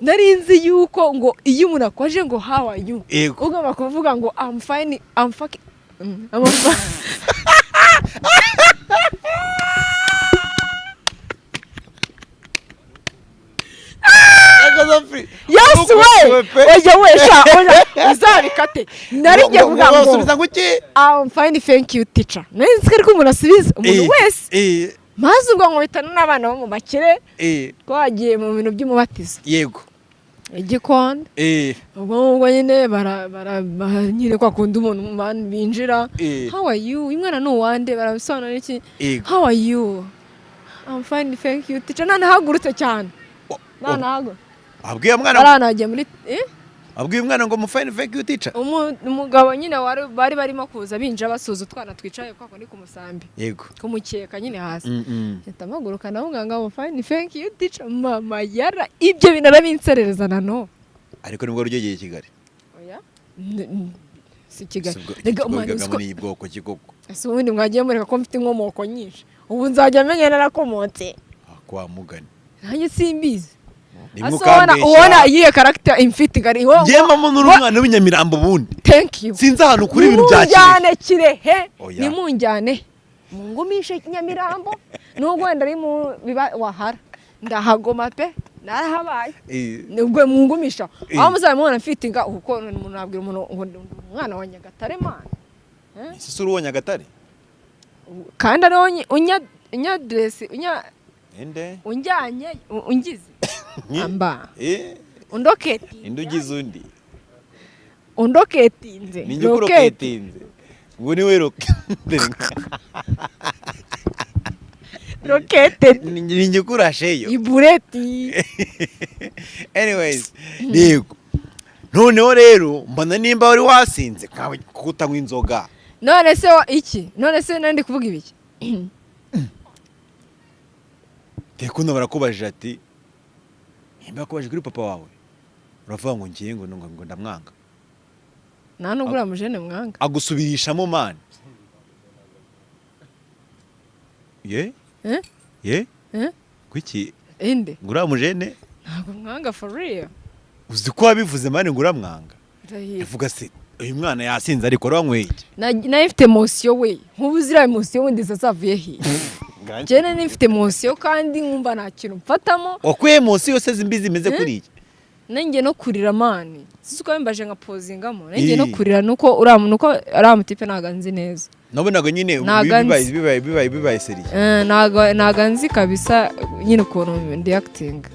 Nari nzi yuko ngo iyo umuntu akoje ngo "How are you?" Ugomba kuvuga ngo "I'm fine, I'm fucking I'm fine." Yes we, oya we, sha oya, uzabikate. Nari ngiye kuvuga ngo Usubiza ngo iki? "I'm fine, thank you, teacher." Nari nzi ko ariko umuntu asubiza umuntu wese, maze ubwo nkubitana n'abana bo mu bakire. Twagiye mu bintu by'umubatizo igikondo. Ubwo ngubwo nyine bara nyine kwa kundi umuntu mu bantu binjira, "How are you?" Uyu mwana ni uwande? Barabisobanura iki? "How are you?" "I'm fine, thank you, teacher." Nanahagurutse cyane, nanahagurutse. Abwiye umwana Bari bagiye muri eh? Abwiye umwana ngo "I'm fine, thank you, teacher." Umugabo nyine wari bari barimo kuza binjira, basuza utwana twicaye kwa kundi ku musambi, ku mukeka nyine hasi. Mpita mpaguruka, navuga ngo "I'm fine, thank you, teacher." Mama yara ibyo bintu arabinserereza na n'ubu. Ariko nibwo wari ugegeye i Kigali? Oya. Si Kigali. Si ubwo iki Rega kigo umwana wigagamo uzi ko ni bwoko ki koko? Ese ubundi mwagiye mureka ko mfite inkomoko nyinshi? Ubu nzajya menya narakomotse. Ah, kwa mugani. Nanjye simbizi. Nimwe Ase ubona ukambeshya. ubona iyihe character imfite ngari? Njyewe mama uri umwana w'inyamirambo ubundi. Thank you. Sinzi ahantu kuri ibintu bya Kirehe. Nimunjyane Kirehe. Oya. Nimunjyane mungumishe Nyamirambo, nubwo wenda ari mu biba wahara ndahagoma pe, narahabaye. Nubwo mungumisha aho muzaba mubona mfite inga, kuko umuntu nabwira umuntu ngo ndi umwana wa Nyagatare man. Ese uri uwa Nyagatare? Kandi ariho unya aderesi unya Inde? Unjyanye ungize amba undoketi. Inde ugize undi? Undoketinze. Ninjye ukuroketinze ngo niwe roke? Rokete. Ninjye ukurasheyo. Ibureti. Anyways, yego, noneho rero mbona nimba wari wasinze nkawe kuko utanywa inzoga. None se iki? None se nari ndi kuvuga ibiki? Tekuno barakubajije ati nimba bakubajije kuri papa wawe, uravuga ngo ngiye ngo ndamwanga. Nta nubwo uriya mujene mwanga. Agusubirishamo man ye. Eh? Ye. Eh? Kuki? Inde? Ngo uriya mujene. Ntabwo mwanga for real. Uzi ko wabivuze man ngo uramwanga? Ndahiro. Yavuga se uyu mwana yasinze, ariko wanyweye iki? Nayo mfite emotion we, nk'ubu ziriya emotion wenda zavuye he? Njyewe nari mfite emotion kandi nkumva nta kintu mfatamo. Wakuye munsi yose zimbi zimeze kuri iki? Nanjye no kurira man, si uko bimbaje nka pozingamo, nanjye no Eh. kurira nuko uriya muntu, uko uriya mutipe ntabwo anzi neza. Nabonaga nyine Ntago bibaye nzi. bibaye serious. Eh, ntabwo nzi kabisa nyine ukuntu ndi acting.